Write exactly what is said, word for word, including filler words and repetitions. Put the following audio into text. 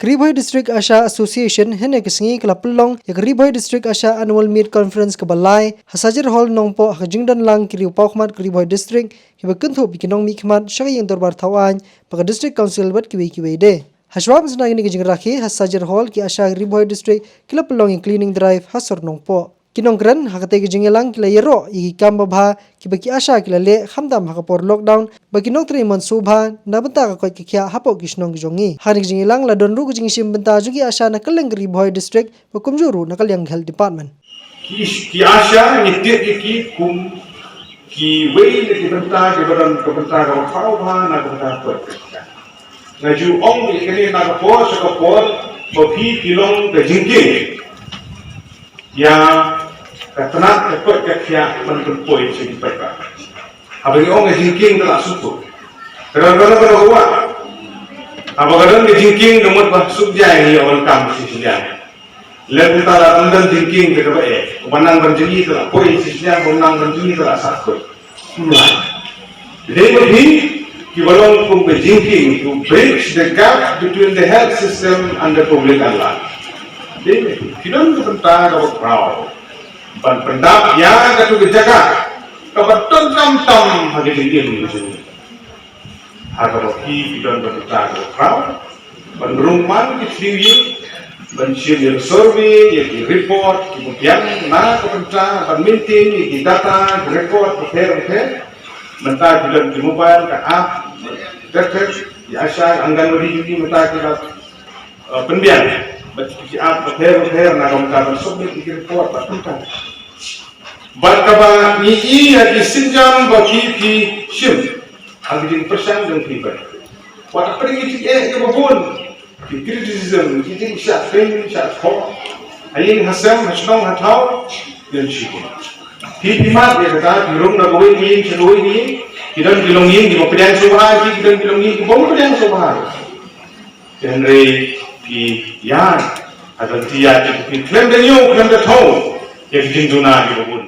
Ri Bhoi District ASHA Association hynne ka sngi ka la pynlong ïa ka Ri Bhoi District ASHA Annual Meet Conference kaba lai ha Sajer Hall Nongpoh ha ka jingdon lang ki riewpawkhmat ka Ri Bhoi District kiba kynthup ïa ki nongmihkhmat sha ka ïing dorbar thaw aiñ bad ka District Council bad kiwei kiwei de. Hashwa ban sdang ïa kane ka jingrakhe ha Sajer Hall, ki ASHA Ri Bhoi District ki la pynlong ïa ka cleaning drive ha sor Nongpoh. Ki nongkren ha katei ka jingïalang ki la ïaroh ïa ki kam babha kiba ki ASHA ki la leh khamtam ha ka por lockdown bad ki nongtrei mon sngewbha na bynta ka koit ka khiah hapoh ki shnong ki jong ngi. Ha kane ka jingïalang la don ruh ka jingïashim bynta jong ki ASHA na kylleng ka Ri Bhoi District bad kumjuh ruh na ka liang Health Department. Ki, ki ASHA ngi tip ïa ki kum kiwei na ki bynta kiba don ka bynta kaba khraw bha na ka bynta ka koit ka khiah. Nga ju ong ïa kane na ka por sha ka por ba phi phi long ka jingkieng ïa ka tnat ka koit ka khiah ban pynpoi sha ki paidbah. Haba ngi ong ka jingkieng ka la suk suk. Ka don ka don ka don ka wah. Haba ka don ka jingkieng ka mut ba suk jai ngi ïa welcome shi shi jai. Lem ta la don don jingkieng ka kaba eh. Ba nang ban jingïa ka la poi shi shi jai, ba nang ban jingïa ka la sah poi. Kumlai. Dei ba phi kiba long kum ka jingkieng to bridge the gap between the health system and the public at large. Dei ba phi don ka bynta kaba khraw ban pyndap ïa katu ka jaka kaba donkam tam ha ka jingim ka jong ngi. Ha kaba phi phi don ka bynta kaba khraw ban rung man ki thliew ïing, ban shim ïa ka survey, ïa ki report kiba biang na ka bynta ban maintain ïa ki data, ki report bapher bapher. Mynta ki don ki mobile, ka app, ki ASHA, Anganwadi jong ngi mynta ki la uh, pynbiang bad ki app bapher bapher na ka bynta ban submit ïa ki report bad kumta. Bad kaba ngi i ïa ki sienjam ba ki, ki shim ha ki jingpyrshang jong ki bad wat pyrshang ki jingeh kiba bun, ki criticism, ki jingshah pynshah thoh ha ïing ha sem, ha shnong ha thaw, ïa shi ki. Phi phi mad ïa kata, phi rung na kawei ka ïing sha kawei ka ïing, ki don ki longïing kiba pdiang sngewbha ïa ki, ki don ki longïing kiba ym pdiang sngewbha. Te hynrei phi ïaid ha ka lynti ïaid jong phi khlem da ñiew khlem da thaw ïa ki jingduna kiba bun.